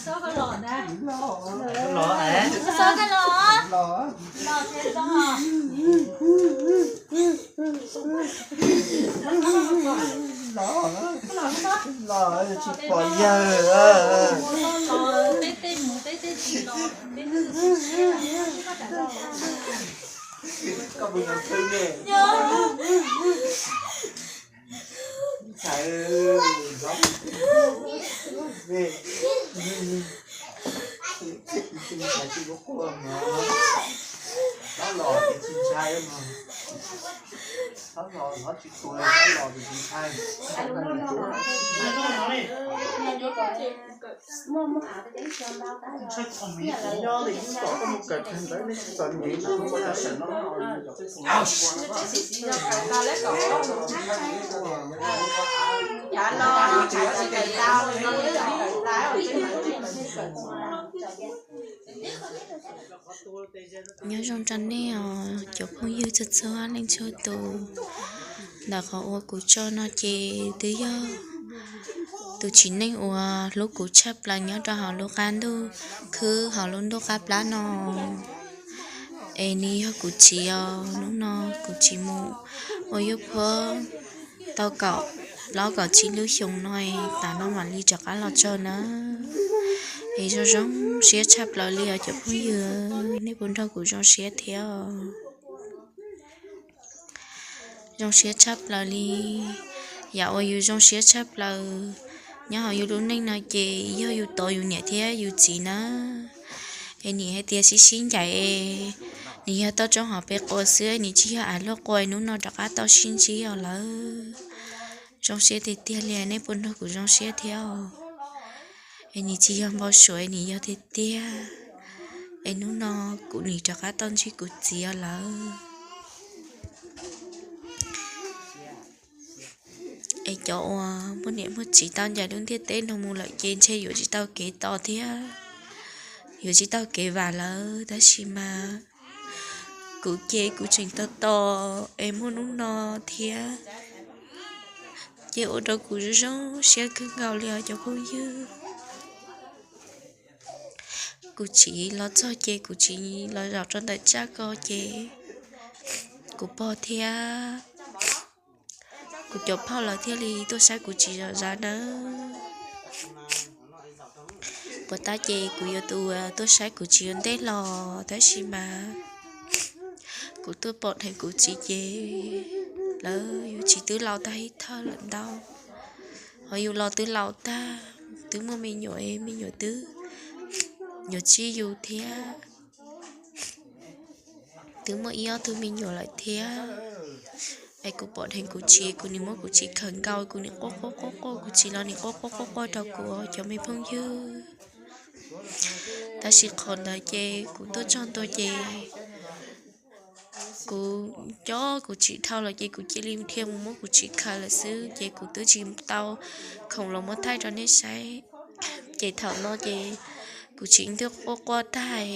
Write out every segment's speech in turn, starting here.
Los tsis pom yawg. Koj puas yuav khwv ne? Ntxhais, ntxhais tsis quaj quaj mas, txhob los ces tsis ntshai mas, txhob los txhob tsis quaj, txhob los ces tsis ntshai. Nyob zoo rau nej os cov phooj ywg txhua txhua leej txhua tus. Ntawm qhov uas kuv tso no ces twb yog tus txiv neej uas hlub kuv tshaj plaws nyob rau hauv lub qab ntuj khwb hauv lub ntuj qab plab no. Es nws yog kuv txiv os. Hnub no kuv txiv mus ua yuav phuab tau kaum plaub kaum tsib lub xyoo no, tas no mam li rov qab los txog na. Es zoo zoo siab tshaj plaws li os cov phooj ywg, nej puas nrog kuv zoo siab thiab os? Zoo siab tshaj plaws li. Yam uas yus zoo siab tshaj plaws nyob hauv yus lub neej no ces yog yus tos yus niam thiab yus txiv na. Es nim hais tias sib sib ncaim es nim yog toj roob hauv pes quas xwb, nim tsis yog av luaj qua, hnub no rov qab tau sib ntsib os lawm. Zoo siab tiag tiag li, nej puas nrog kuv zoo siab thiab os? Es nim tsis yog npau suav, nim yog tiag tiag. Es hnub no kuv nim rov qab tau ntsib kuv txiv os lawm. Es cov uas muaj niam muaj txiv tau ncaim lub ntiaj teb no mus lawm ces ntshe yuav tsis tau kev tos thiab, yuav tsis tau kev vam lawm, tab sis mas kuv ces kuv tseem tos tos es muaj hnub no thiab, ces ua rau kuv zoo zoo siab kawg nkaus li os cov phooj ywg. Kuv txiv los txog ces kuv txiv los zaum rau ntawm tsaj ko ces kuv pog thiab kuv cov phauj lawv thiaj li tuaj saib kuv txiv zom zaws nawb. Puas tab ces kuv yuav tus tuaj saib kuv txiv ua ntej los, tab sis mas kuv tuaj pom dheev kuv txiv ces lawv, yus txiv twb laus tag ib thawj lawm ntau, ho yus los twb laus tag, twb muaj me nyuam, me nyuam twb yuav txib yus thiab, twb muaj ib ob tug me nyuam lawm thiab. Es kuv pom dheev kuv txiv, kuv nim muab kuv txiv khawm nkaus, kuv nim quaj quaj quaj quaj, kuv txiv los nim quaj quaj quaj quaj rau kuv cov me phooj ywg. Tab sis qhov ntawd ces kuv tuaj txog ntua ces kuv cob kuv txiv dhau lawm ces kuv cia li dhia mus muab kuv txiv khawm lawm xwb, ces kuv twb tsis tau khoom los muab thaij rau nej saib. Ces thaum no ces kuv txiv twb quaj quaj tag,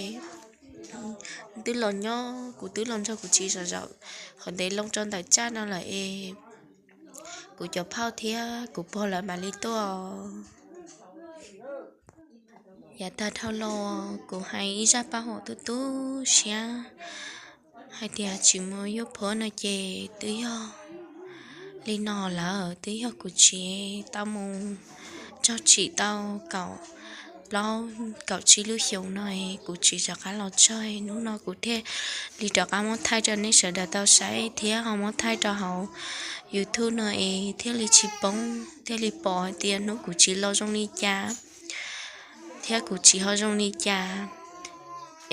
twb los nyob, kuv twb los nrog kuv txiv zom zaws qhov ntev loo rau ntawm tsaj no lawm es kuv cov phauj thiab kuv pog lawv mam li tuaj. Yav tag dhau los kuv hais ib zaj paj huam tu tu siab hais tias tsis mus yuav phuab no ces twb yog li no lawm, twb yog kuv txiv tau mus txog tsim tau kaum plaub kaum tsib lub xyoos no es kuv txiv rov qab los txog, hnub no kuv thiaj li rov qab muab thaij rau nej sawv daws tau saib thiab ho muab thaij rau hauv YouTube no es thiaj li tsis poob, thiaj li pom hais tias hnub kuv txiv los zoo li cas thiab kuv txiv ho zoo li cas,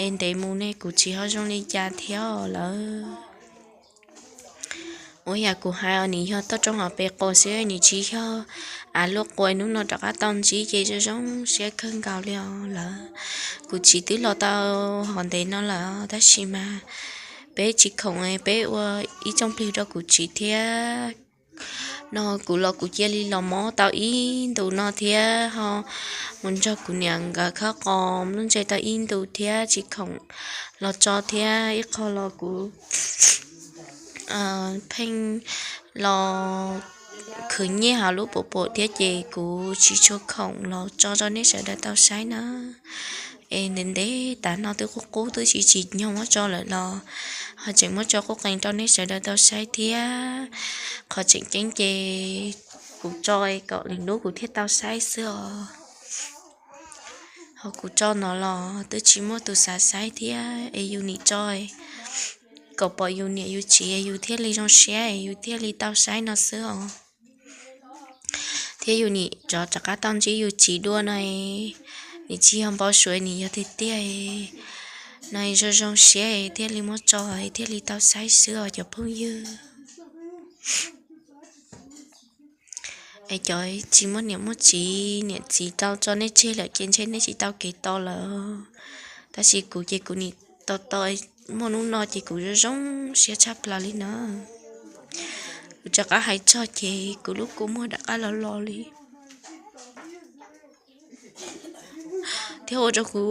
es ntev mus ne kuv txiv ho zoo li cas thiab lawm. Ua yam kuv hais os, nim yog toj roob hauv pes quas xwb, nim tsis yog av luaj qua, hnub no rov qab tau ntsib ces zoo zoo siab kawg nkaus li os lawm. Kuv txiv twb los tau hov ntev no lawm tab sis mas peb tsis khoom, peb ua ib tsoom plig rau kuv txiv thiab. No kuv los kuv cia li los mob tau ib ntus no thiab ho mus nrog kuv niam nkawd khawb qos nplooj ntse tau ib ntus thiab tsis khoom los tso thiab, ib qho los kuv pheej los khwv nyiaj hauv lub pum pum thiab ces kuv tsis tshua khoom los tso rau nej sawv daws tau saib na. Es ntev ntev tas no twb qub qub twb tsis tsim nyog muab tso lawm los ho tseem muab tso qub qees rau nej sawv daws tau saib thiab. Qhov tseem ceeb ces kuv tso kom lwm hnub kuv thiaj tau saib xwb os. Ho kuv tso no los twb tsis muaj tus xav saib thiab es yus nim tso kom pom yus niam yus txiv yus thiaj li zoo siab yus thiaj li tau saib no xwb os. Thiab yus nim rov rov qab tau ntsib yus txiv dua no, nim tsis yog npau suav nim yog tiag tiag no zoo zoo siab thiaj li muab tso thiaj li tau saib xwb os cov phooj ywg. Es cov tsis muaj niam muaj txiv, niam txiv tau tso nej tseg lawm ces ntshe nej tsis tau kev tos lawm. Tab sis kuv ces kuv nim tos tos muaj hnub no ces kuv zoo zoo siab tshaj plaws li na. Kuv rov qab hais txog ces kuv lub kua muag rov qab los los li thiab ua rau kuv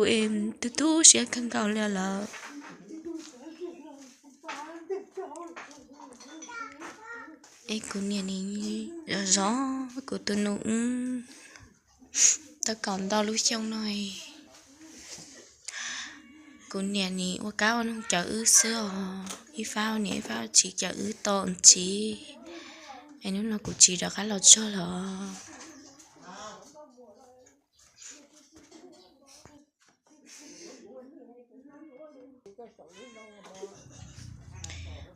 tu tu siab kawg nkaus li lawm. Es kuv niam nim zov zov kuv tus nus wb tau kaum ntau lub xyoo no. Kuv niam nim ua kab ua noog cawm wb xwb os, ib fab niam ib fab txiv cawm wb tau ntxiv. Es hnub no kuv txiv rov qab los txog lawm.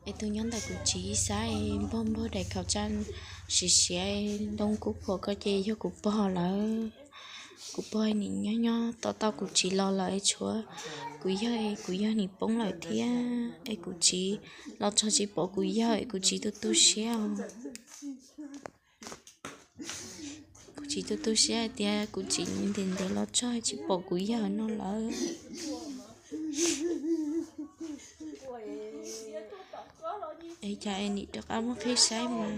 Es tus nyob ntawm kuv txiv ib sab npog npog daim khaum tsaj siav siav ntoo kub phuam ko ces yog kuv pog lawm. Kuv pog nim nyob nyob tos tau kuv txiv los lawm es tshuav kuv yawg, kuv yawg nim poob lawm thiab es kuv txiv los txog tsis pom kuv yawg es kuv txiv tu tu siab os. Kuv txiv tu tu siab hais tias kuv txiv ntev ntev los txog tsis pom kuv yawg no lawm. Es cas es nim rov qab muab qhib saib mas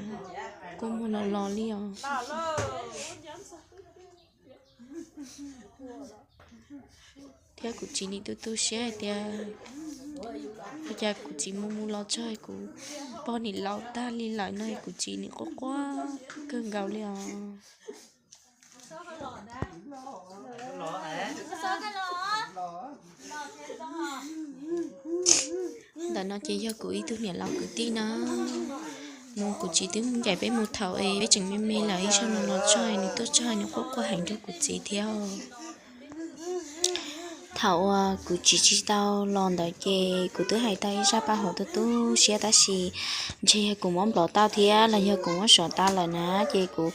kua muag los los li os. Thiab kuv txiv nim tu tu siab hais tias ua cas kuv txiv mus mus los txog kuv pog nim laus tag li lawm no kuv txiv nim quaj quaj kawg nkaus li os. Ntawm no ces yog kuv ib tug niam laus kwv tij no, mus kuv txiv twb ncaim peb mus thaum es peb tseem me me lawm ib zaug no los txog nws tuaj txog nws quaj quaj heev rau kuv txiv thiab. Thaum uas kuv txiv tsis tau los ntawd ces kuv twb hais tau ib zaj paj huam tu tu siab tab sis ntshe yog kuv muab nplov tau thiab los yog kuv muab suav tau lawm na ces kuv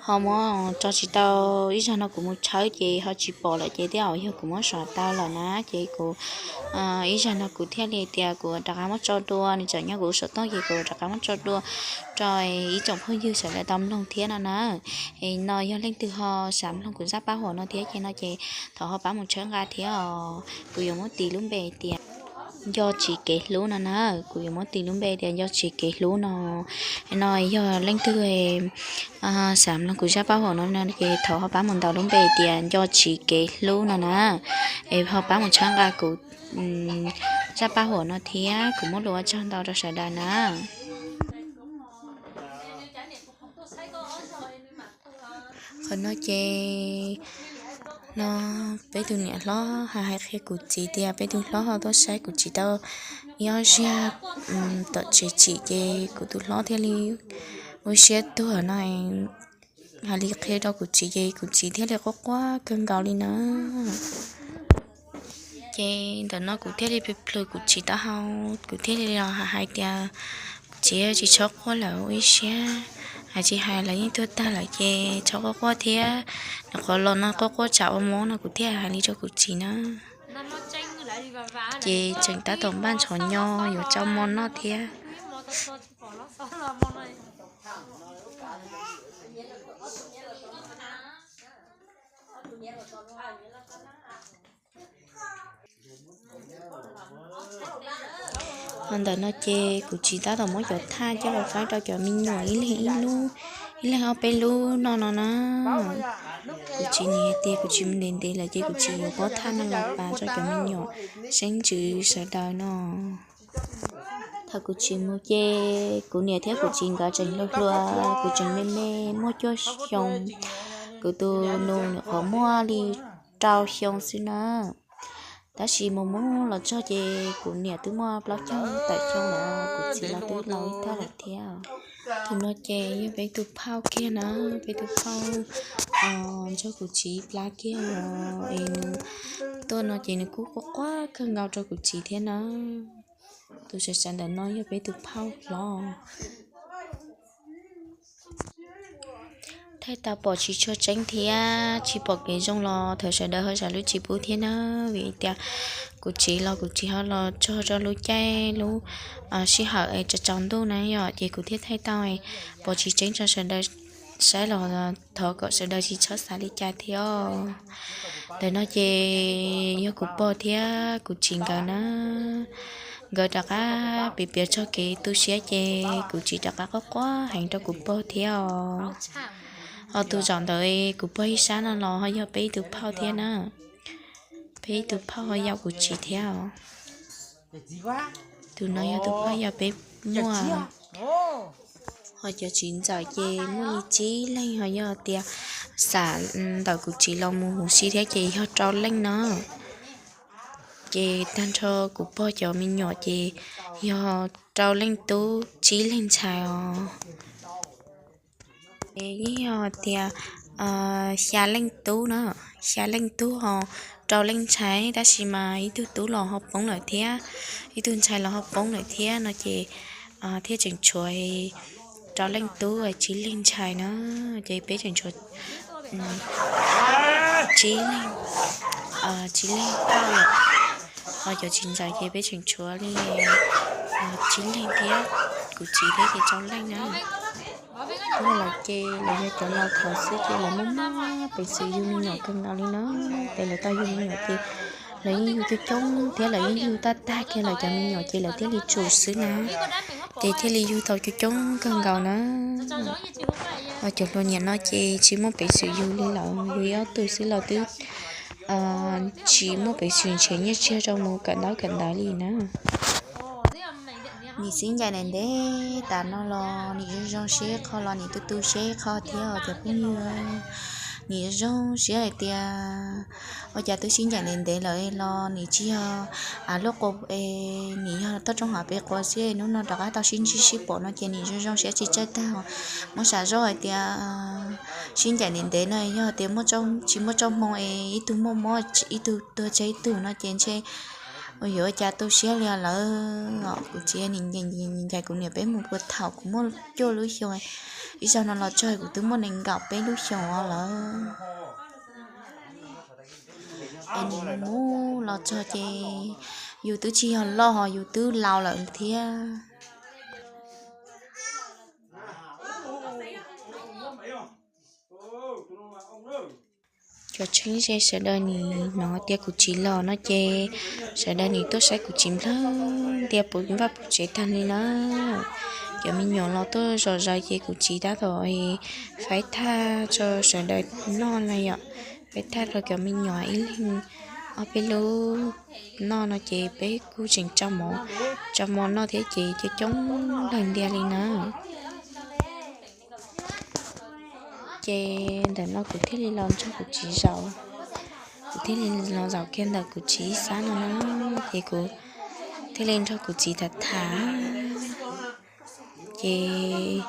ho muab tso tsis tau. Ib zaug no kuv mus tshawb ces ho tsis pom lawm ces tej zaum yog kuv muab suav tau lawm na ces kuv ib zaug no kuv thiaj li tias kuv rov qab muab tso dua, nws tseem nyob kuv saum toj ces kuv rov qab muab tso dua rau ib tsoom phooj ywg sawv daws tau mloog thiab no na. Es no yog leej twg ho xav mloog kuv zaj paj huam no thiab ces no ces thov ho pab mus tshawb nqa thiab os. Kuv yuav muab tis lub npe tias Nco Tsis Kev Hlub no na. Kuv yuav muab tis lub npe tias Nco Tsis Kev Hlub no. No yog leej twg xav mloog kuv zaj paj huam no ces thov ho pab mus ntaus lub npe tias Nco Tsis Kev Hlub no na. Es ho pab mus tshawb nqa kuv zaj paj huam no thiab kuv muab lus ua tsaug ntau rau sawv daws na. Qhov no ces no peb tus niam hlob hais hais qhia kuv txiv tias peb tus hlob ho tuaj saib kuv txiv tau ib ob zaug tom tsev tsim ces kuv tus hlob thiaj li ua siab tuag no. Hais li qhia rau kuv txiv ces kuv txiv thiaj li quaj quaj kawg nkaus li na. Ces ntawm no kuv thiaj li plhws plhws kuv txiv taub hau, kuv thiaj li los hais tias kuv txiv tsis txhob quaj lawm ua ib siab, hais tsis hais lawv yeej tuag tag lawm ces txhob quaj quaj thiab. Nws qhov los no quaj quaj tsam ua mob no kuv thiaj hais li rau kuv txiv na. Ces tseem tab tom npaj ntxhov nyo yuav tso mov noj thiab. Ho ntawm no ces kuv txiv tab tom muab cov thaj coj los faib rau cov me nyuam ib leeg ib lub, ib leeg ob peb lub noj no na. Kuv txiv nim hais tias kuv txiv mus ntev ntev lawm ces kuv txiv yuav muab thaj no los pas rau cov me nyuam seeb ntsws sawv daws no. Thaum kuv txiv mus ces kuv niam thiab kuv txiv nkawd tseem hluas hluas, kuv tseem me me muaj cuaj xyoo, kuv tus nus nws qhov muaj li rau xyoo xwb na. Tab sis mus mus los txog ces kuv niam twb muaj plaub caug tawm xyoo lawm, kuv txiv los twb laus ib thaj lawm thiab. Tus no ces yog peb tus phauj kiag na, peb tus phauj nrog kuv txiv plab kiag es nws tuaj no ces nws kuj quaj quaj kawg nkaus rau kuv txiv thiab na. Tus sawv sawv ntawm no yog peb tus phauj hlob. Thaij tau pom tsis tshua tseeb thiab tsis pom kev zoo los thov sawv daws ho zam lub txim pub thiab na, vim tias kuv txiv los kuv txiv ho los txog rau lub caij lub sij hawm es tsaus ntuj na yom, ces kuv thiaj thaij tau pom tsis tseeb rau sawv daws saib los thov kom sawv daws tsis txhob xav li cas thiab. Ntawm no ces yog kuv pog thiab kuv txiv nkawd na, nkawd rov qab piav piav txog kev tu siab ces kuv txiv rov qab quaj quaj heev rau kuv pog thiab os. Ho tus zaum ntawd kuv pog ib sab no los ho yog peb ib tug phauj thiab na, peb ib tug phauj ho yau kuv txiv thiab os. Tus no yog tus phauj yau peb muaj. Ho cov txiv ntxawm ces muaj li tsib leeg, ho yog tias xam ntawm kuv txiv los mus huv si thiab ces yog rau leej no. Ces tag nrho kuv pog cov me nyuam ces yog rau leej tub tsib leeg ntxhais os. Ces yeej yog tias xya leej tub na, xya leej tub ho rau leej ntxhais, tab sis mas ib tug tub los ho poob lawm thiab, ib tug ntxhais los ho poob lawm thiab no ces thiaj tseem tshuav rau leej tub tsib leeg ntxhais na. Ces peb tseem tshuav tsib leeg, tsib leeg phauj lawm. Ho cov txiv ntxawm ces peb tseem tshuav li tsib leeg thiab, kuv txiv thiab ces rau leej na. Tuaj lawm ces lawv yog cov laus thaud xwb ces lawv muaj muaj peev xwm yug me nyuam kawg nkaus li na. Ces lawv tau yug me nyuam ces lawv yeej yug coob coob thiab lawv yeej yug tag tag kiag lawv cov me nyuam ces lawv thiaj li tsum xwb na. Ces thiaj li yug tau coob coob kawg nkaus na. Ho cov hluas niam no ces tsis muaj peev xwm yug li lawm, yug ib ob tug xwb los twb tsis muaj peev xwm nrhiav nyiaj txiag rau mus kawm ntaub kawm ntawv li na. Nim sib ncaim ntev ntev tas no los nim zoo zoo siab ib qho los nim tu tu siab ib qho thiab os cov phooj ywg. Nim zoo zoo siab hais tias ua cas twb sib ncaim ntev ntev lawm los nim tsis yog lub qub, nim yog toj roob hav peb quav xwb, hnub no rov qab tau sib ntsib sib pom no ces nim zoo zoo siab tsis txawj tag. Muab xav zoj hais tias sib ncaim ntev ntev no yog tias tsis muaj txoj hmoo es ib tug muaj mob ib tug tuag tseg ib tug no ces ntshe yuav ua cas tu siab li lawm. Kuv txiv nim ncaim kuv niam peb mus puag thaum kuv muaj cuaj lub xyoo, ib zaug no los txog kuv twb muaj nees nkaum peb lub xyoos lawm. Es nim mus mus los txog ces yus twb tsis yog loj ho yus twb laus lawm thiab. Cov tseem ze sawv daws nim hnov tias kuv txiv los no ces sawv daws nim tuaj saib kuv txiv nplawg ntias puv vaj puv tsev tag li na. Cov me nyuam los tuaj zom zaws ces kuv txiv tab tom faib thaj rau sawv daws noj na yom, faib thaj rau cov me nyuam ib leeg ob peb lub noj no ces peb kuj tseem tso mov, tso mov noj thiab ces coob coob leej ntiag li na. Ces ntawm no kuv thiaj li los nrog kuv txiv zaum, kuv thiaj li los zaum kiag ntawm kuv txiv ib sab no na, ces kuv thiaj li nrog kuv txiv tham tham. Ces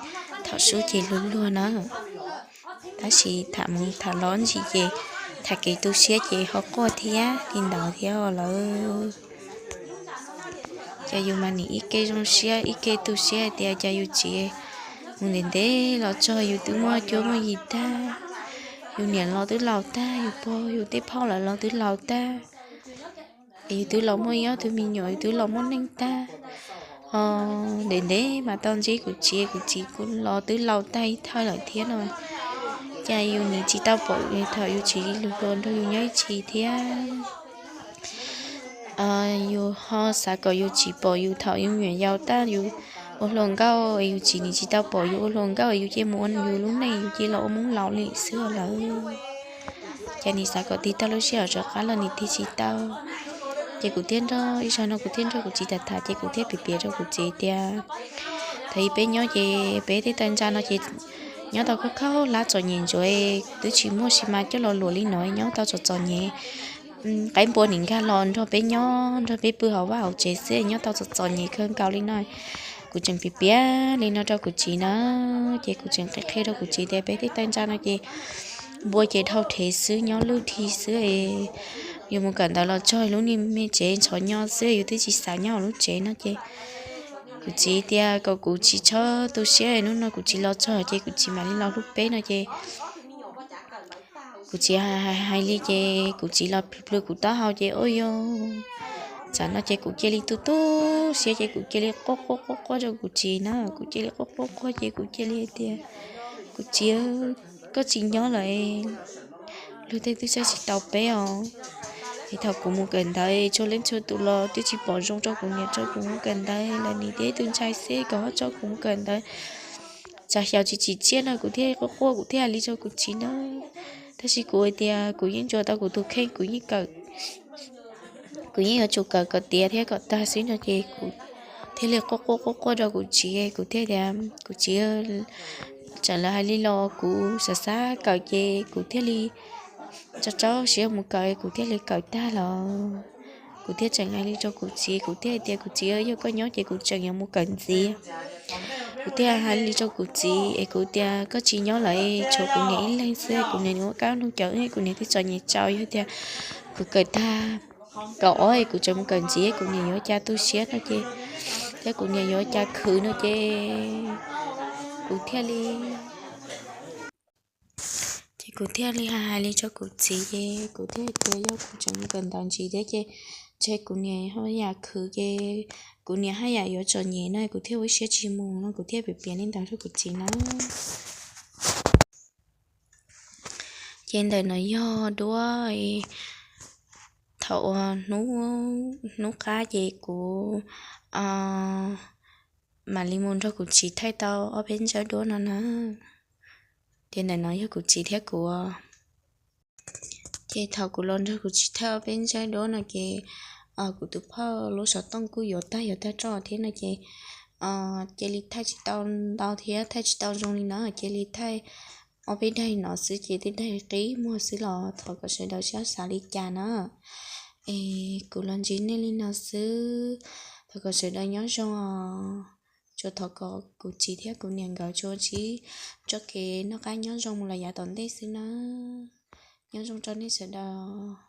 thaum sub ces luag luag na, tab sis tham mus tham los ntsis ces tham kev tu siab ces ho quaj thiab li ntawd thiab lawm. Ces yus mas nim ib ke zoo siab ib ke tu siab hais tias cas yus txiv mus ntev ntev los txog yus twb muaj cuab muaj yig tag, yus niam los twb laus tag, yus pog yus tej phauj lawv los twb laus tag, es yus twb los muaj ib ob tug me nyuam, yus twb los muaj neej tag. Ho ntev ntev mas tau ntsib kuv txiv, kuv txiv kuj los twb laus tag ib thawj lawm thiab no. Cas yus nim tsis tau pom thaum yus txiv hluas hluas nrog yus nyob ib txhis thiab. Yus ho xav kom yus txiv pom yus thaum yus me nyuam yaus tag, yus ua hluas nkauj es yus txiv nim tsis tau pom yus ua hluas nkauj es yus cia mus ua yus lub neej, yus cia los ua hmoob laus li xwb lawm. Ces nim xav kom tig tau lub sij hawm rov qab los nim tig tsis tau. Ces kuv thiaj nrog ib zaug no kuv thiaj nrog kuv txiv tham tham ces kuv thiaj piav piav rau kuv txiv tias thaum ub peb nyob ces peb tej tawg ntsa no ces nyob tau khaub khaub hlab txom nyem ntsuav, twb tsis muaj sis mas coj los luam li no, nyob tau txom txom nyem. Qaib npua nim nkag los nrog peb nyob, nrog peb pw hauv vaj hauv tsev xwb, nyob tau txom txom nyem kawg nkaus li no. Kuv tseem piav piav li no rau kuv txiv na, ces kuv tseem qhia qhia rau kuv txiv tias peb tej tawg ntsa no ces npua ces dhau rhev xwb, nyob lwj dhi xwb, yuav mus kawm ntawv los txog lub niag me tsev ntxhov nyob xwb, yus twb tsis xav nyob hauv lub tsev no ces kuv txiv tias kom kuv tsis txhob tu siab, hnub no kuv txiv los txog ces kuv txiv mam li los hlub peb no ces kuv txiv hais hais li ces kuv txiv los plhws plhws kuv taub hau ces ua yog tsam no ces kuv cia li tu tu siab ces kuv cia li quaj quaj quaj quaj rau kuv txiv na, kuv cia li quaj quaj quaj ces kuv cia li hais tias kuv txiv, koj tsis nyob lawm, luag tej twb saib tsis taus peb os. Es thaum kuv mus kawm ntawv txhua leej txhua tus los twb tsis pom zoo rau kuv niam tso kuv mus kawm ntawv, lawv nim tias ib tug ntxhais xwb kom ho tso kuv mus kawm ntawv, tsam xyaum tsis tsim txiaj no, kuv thiaj quaj quaj kuv thiaj hais li rau kuv txiv na. Tab sis kuv hais tias kuv yeej ntsuas tau kuv tus kheej, kuv yeej kawm, kuv yeej yuav tsum kawm kom tiav thiab kom tag xwb no ces kuv thiaj li quaj quaj quaj quaj rau kuv txiv, kuv thiaj tias kuv txiv, tsam lawv hais li los kuv xav xav kawm ces kuv thiaj li tso tso siab mus kawm, kuv thiaj li kawm tag los. Kuv thiaj tseem hais li rau kuv txiv, kuv thiaj hais tias kuv txiv, yog koj nyob ces kuv tseem yuav mus kawm ntxiv. Kuv thiaj hais li rau kuv txiv es kuv tias koj tsis nyob lawm, tshuav kuv niam ib leeg xwb, kuv niam ua kab noog cawv, kuv niam twb txom nyem tsaus, yog tias kuv kawm tag kaum ob es kuv tseem mus kawm ntxiv kuv niam yuav cas tu siab no ces, thiab kuv niam yuav cas khwv no ces kuv thiaj li ces kuv thiaj li hais hais li rau kuv txiv ces kuv thiaj tias yog kuv tseem mus kawm ntawv ntxiv thiab ces ntshe kuv niam haj yam khwv ces kuv niam haj yam yuav txom nyem no kuv thiaj ua siab tsis mus no, kuv thiaj piav piav li ntawd rau kuv txiv na. Ces ntawm no yog duab, thaum uas hnub qab ces kuv mam li mus nrog kuv txiv thaij tau ob peb ntsawb duab no na. Ces ntawm no yog kuv txiv thiab kuv. Ces thaum kuv los nrog kuv txiv thaij ob peb ntsawb duab no ces kuv tus phauj lub xov tooj kuj yuav tag yuav tag roj thiab no ces cia li thaij tsis tau ntau thiab thaij tsis tau zoo li no, cia li thaij ob peb daim no xwb ces tej daim qib muag xwb los thov kom sawv daws txhob xav li cas na. Es kuv los ntsib nej li no xwb, thov kom sawv daws nyob zoo os. Tsuas thov kom kuv txiv thiab kuv niam nkawd tsuas ntsib txoj kev noj qab nyob zoo mus los yav tom ntej xwb na. Nyob zoo rau nej sawv daws.